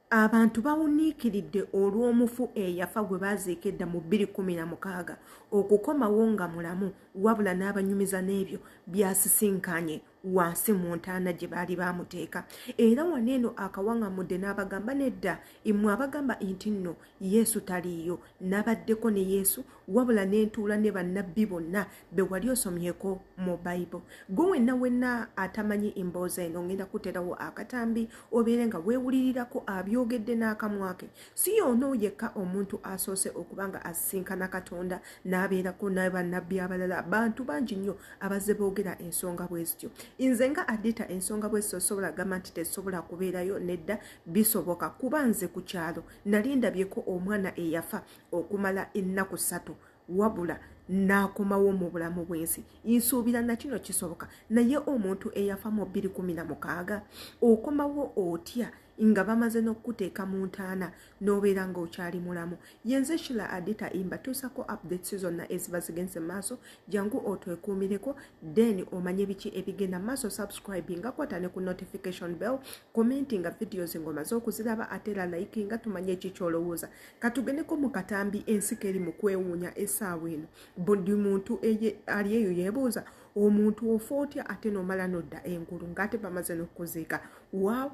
Abantu bawuniikiridde olw'omufu eyafa gwe baaziika edda mu 2016 okukomawo nga mulamu wabula n'abanyumiza n'ebyo by'asisinkanye wansi mu ntaana gye baali baamuteeka. Era wano eno akawaŋŋamudde n'abagamba nedda mmwe abagamba nti nno Yesu taliiyo, nabaddeko ne Yesu wabula ne ntuula ne bannabbi bonna be wali osomyeko mu Bible. Gwe wenna wenna atamanyi emboozi eno ngenda kuterawo akatambi obeere nga weewulirirako abyogedde n'akamwa ke. Si y'ono yekka omuntu asoose okuba nga asisinkana Katonda n'abeerako ne bannabbi abalala. Bantu bangi nnyo abazze boogera ensonga bwe zityo. Nze nga Adita ensonga bwe zityo sobola gamba nti tezisobola kubeerayo, nedda, bisoboka kuba nze ku kyalo nali ndabyeko omwana eyafa okumala ennaku ssatu wabula n'akomawo mu bulamu bw'ensi. Nsuubira na kino kisoboka, naye omuntu eyafa mu 2016 okomawo otya nga bamaze n'okukuteeka mu ntaana n'obeera ng'okyali mulamu? Yenze Shila Adita Imba, tuusako updates zonna eziba zigenze maaso, jangu otwekuumireko then omanye biki ebigenda maaso. Subscribe nga kwata ne ku notification bell, commenting nga videos ng'omaze okuziraba, ate era like nga tumanye eki ky'olowooza. Katugendeko mu katambi ensi keri mu kwewuunya essaawa eno. Buli muntu ali eyo yeebuuza omuntu ofa otya ate n'omala n'odda engulu ng'ate bamaze n'okuziika. Well,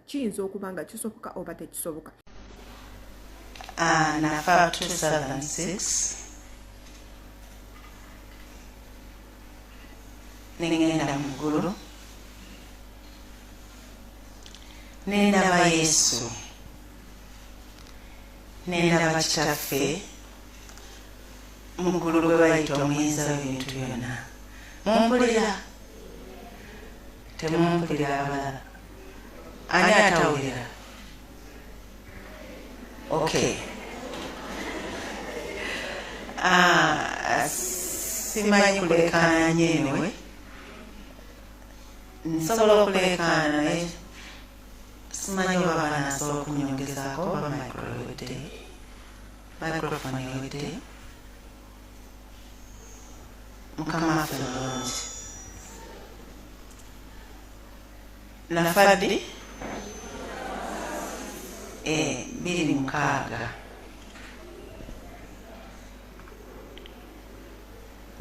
kiyinza okuba nga kisoboka oba tekisoboka. Nafa 2006 nengenda mu ggulu nendaba Yesu, nendaba Kitaffe mu ggulu gwe bayita omuyinza w'ebintu byonna. Mumpulira? Temumpulira abalala? Ani atawulira? Okay. Simanyi kulekaana nnyo, anyway nsobola okuleekaana naye simanyi oba banaasobola okunyongezaako oba micro ewedde, microphone ewedde. Mukama waffe mulungi. Nafa ddi? 2006,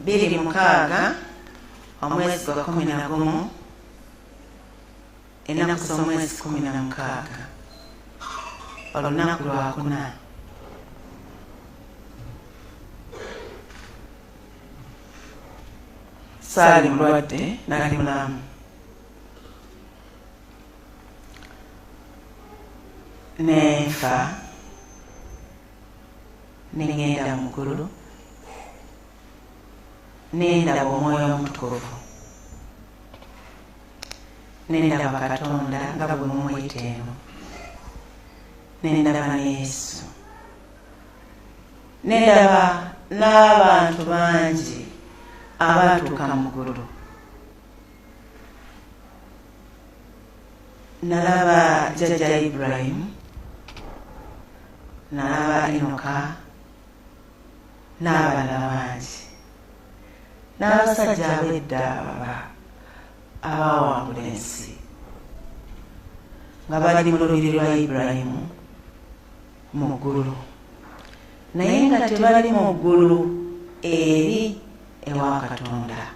2006, omwezi gwa 11, ennaku z'omwezi 16, olunaku lwakuna. Saali mulwadde, nali mulamu. Nenfa nengenda mu ggulu nendaba Omwoyo Omutukuvu, nendaba Katonda nga bwe mumuyita eno, nendaba ne Yesu, nendaba n'abantu bangi abatuuka mu ggulu. Nalaba jjajja Ibulayimu, nalaba Enoka n'abalala bangi, n'abasajja ab'edda aba abaawangula ensi nga bali mu lubiri lwa Ibulayimu mu ggulu, naye nga tebali mu ggulu eri ewa Katonda.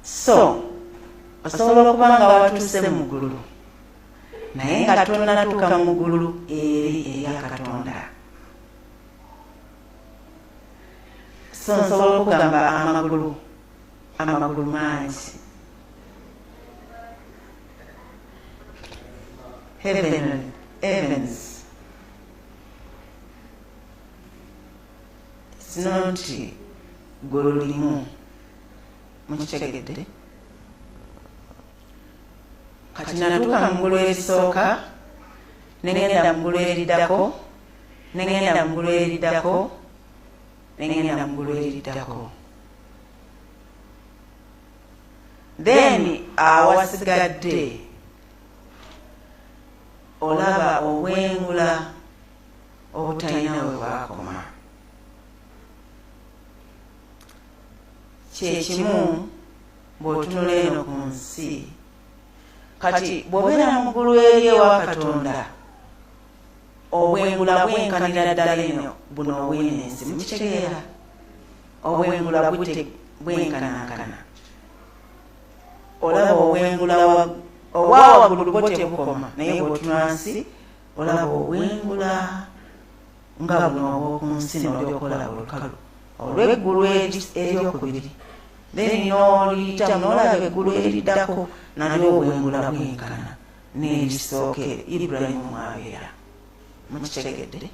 So osobola okuba nga watuuse mu ggulu naye nga tonnatuuka mu ggulu eri erya Katonda. So nsobola okugamba amagulu, amagulu mangi, heaven, heavens. It's not ggulu limu, mukitegedde? Kati natuuka mu ggulu erisooka, nengenda mu ggulu eriddako, nengenda mu ggulu eriddako, nengenda mu ggulu eriddako, then awasigadde olaba obwengula obutalina we bwakoma. Kyekimu bw'otunula eno ku nsi. Kati bw'obeera mu ggulu eri ewa Katonda, obwengula bwenkanira ddala eno buno obw'eno ensi. Mukitegeera? Obwengula bwenkanankana. Olaba obwengula obwa waggulu bwo tebukoma, naye bw'otunula nsi olaba obwengula nga buno obw'oku nsi, n'olyoka olaba olukalu olw'eggulu eryokubiri, then n'oliyitamu n'olaba eggulu eriddako, nalyo obwengula bwenkana n'erisooka Ibulayimu mw'abeera. Mukitegedde?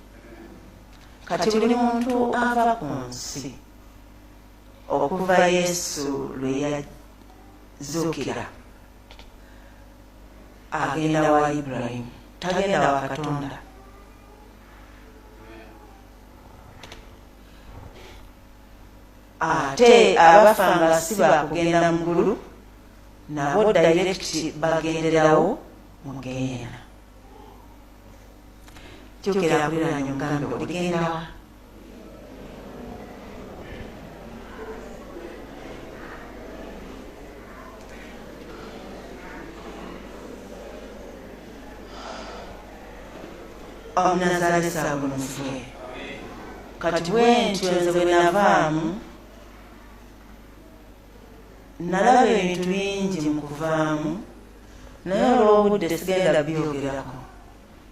Kati buli muntu ava ku nsi okuva Yesu lwe yazuukira agenda wa Ibulayimu, tagenda wa Katonda. Ate abafa nga si bakugenda mu ggulu nabo direct bagenderawo mu ggeyeena. Kyukira akuliraanye omugambe, oligendawa? Omunazaalisa agulumizibwe. Kati bwentyo nze bwe navaamu, nalaba ebintu bingi mu kuvaamu, naye olw'obudde sigenda byogerako,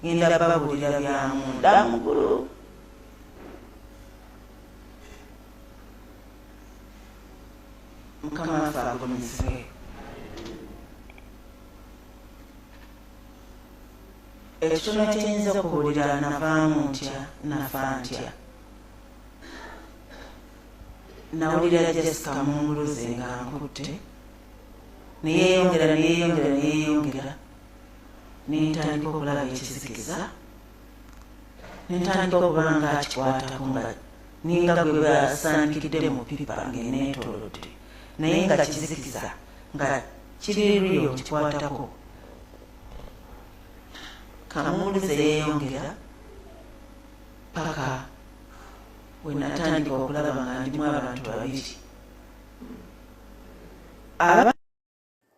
ngenda babuulira bya munda mu ggulu. Mukama waffe agulumizibwe. Ekitono kyenyinza okubuulira, navaamu ntya, nafa ntya? Nawulira Jessica Munguluze nga nkutte, neyeyongera, neyeyongera, neyeyongera, nentandika okulaba ekizikiza, nentandika okuba nga akikwatako nga ninga gwe basaanikidde mu pipa ng'eneetoolodde, naye nga kizikiza nga kiri real nkikwatako. Kamunguluze yeeyongera paka we natandika okulaba nga ndimu abantu babiri.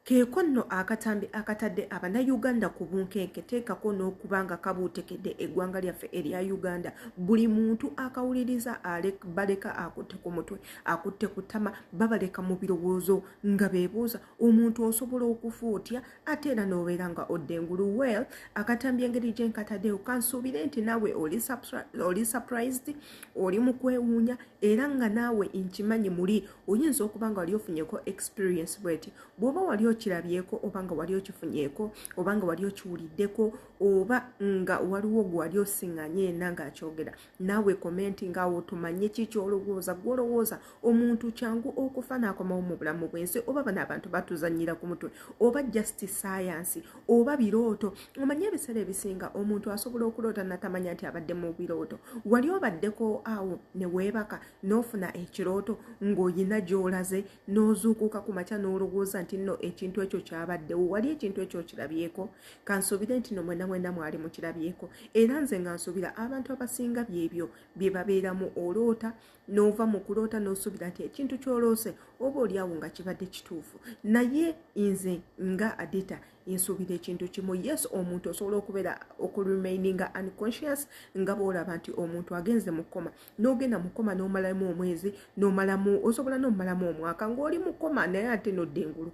Keeko nno akatambi akatadde Abannayuganda ku bunkenke, teekako n'okuba nga kabuutekedde eggwanga lyaffe erya Uganda. Buli muntu akawuliriza baleka akutte ku mutwe, akutte ku ttama, babaleka mu birowoozo nga beebuuza, omuntu osobola okufa otya ate era n'obeera nga odda engulu? Well, akatambi engeri gye nkataddeyo, kansuubire nti naawe oli surprised, oli mu kwewuunya, era nga naawe nkimanyi muli oyinza okuba nga wali ofunyeko experience bweti. Bw'oba wali okirabyeko, oba nga wali okifunyeeko, oba nga wali okiwuliddeko, oba nga waliwo gwe wali osiŋŋanye yenna ng'akyogera, naawe comment ngaawo tumanye ki kyolowooza. Gwolowooza omuntu kyangu okufa n'akomawo mu bulamu bw'ensi, oba bano abantu batuzanyira ku mutwe, oba just science, oba birooto? Omanye ebiseera ebisinga omuntu asobola okuloota natamanya nti abadde mu birooto. Wali obaddeko awo ne weebaka n'ofuna ekirooto ng'oyina gy'olaze, n'ozuukuka ku makya n'olowooza nti nno ekintu ekyo kyabaddewo? Wali ekintu ekyo okirabyeko? Kansuubire nti no mwena mwena mwali mukirabyeko, era nze nga nsuubira abantu abasinga byebyo bye babeeramu. Oloota n'ova mu kuloota n'osuubira nti ekintu ky'oloose oba oliawo nga kibadde kituufu. Naye nze nga Adita nsuubira ekintu kimu: yes, omuntu osobola okubeera okuremaininga unconscious, nga bwolaba nti omuntu agenze mu coma, n'ogenda mu coma n'omalamu omwezi, n'omalamu, osobola n'omalamu omwaka ng'oli mu coma, naye ate nodda engulu.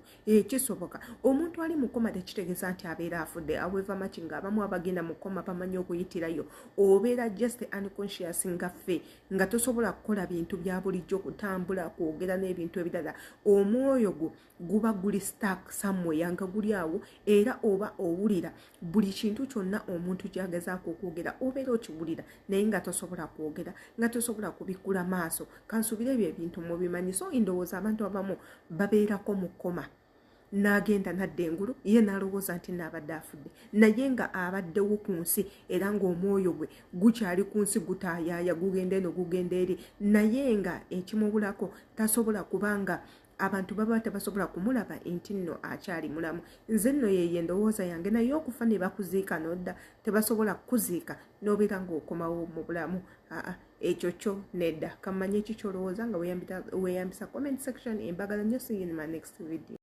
Kisoboka. Omuntu ali mu coma tekitegeeza nti abeera afudde. However much nga abamu abagenda mu coma bamanyi okuyitirayo, obeera just unconscious nga ffe, nga tosobola kukola bintu bya bulijjo, kutambula, kwogera n'ebintu ebirala. Omwoyo gwo guba guli stuck somewhere, nga guli awo, era oba owulira buli kintu kyonna omuntu kyagezaako okwogera, obeera okiwulira, naye nga tosobola kwogera, nga tosobola kubikkula maaso. Kansuubire ebyo ebintu mubimanyi. So ndowooza abantu abamu babeerako mu coma, n'agenda nadda engulu, ye n'alowooza nti naabadde afudde, naye nga abaddewo ku nsi, era ng'omwoyo gwe gukyali ku nsi, gutaayaaya, gugenda eno, gugenda eri, naye nga ekimubulako tasobola, kubanga abantu baba tebasobola kumulaba nti nno akyali mulamu. Nze nno yeyo endowooza yange. Naye okufa ne bakuziika nodda, tebasobola kukuziika n'obeera ng'okomawo mu bulamu, aa, ekyo kyo nedda. Kamanye ki kyolowooza nga weeyambisa comment section. Embagala nnyo. See you in my next video.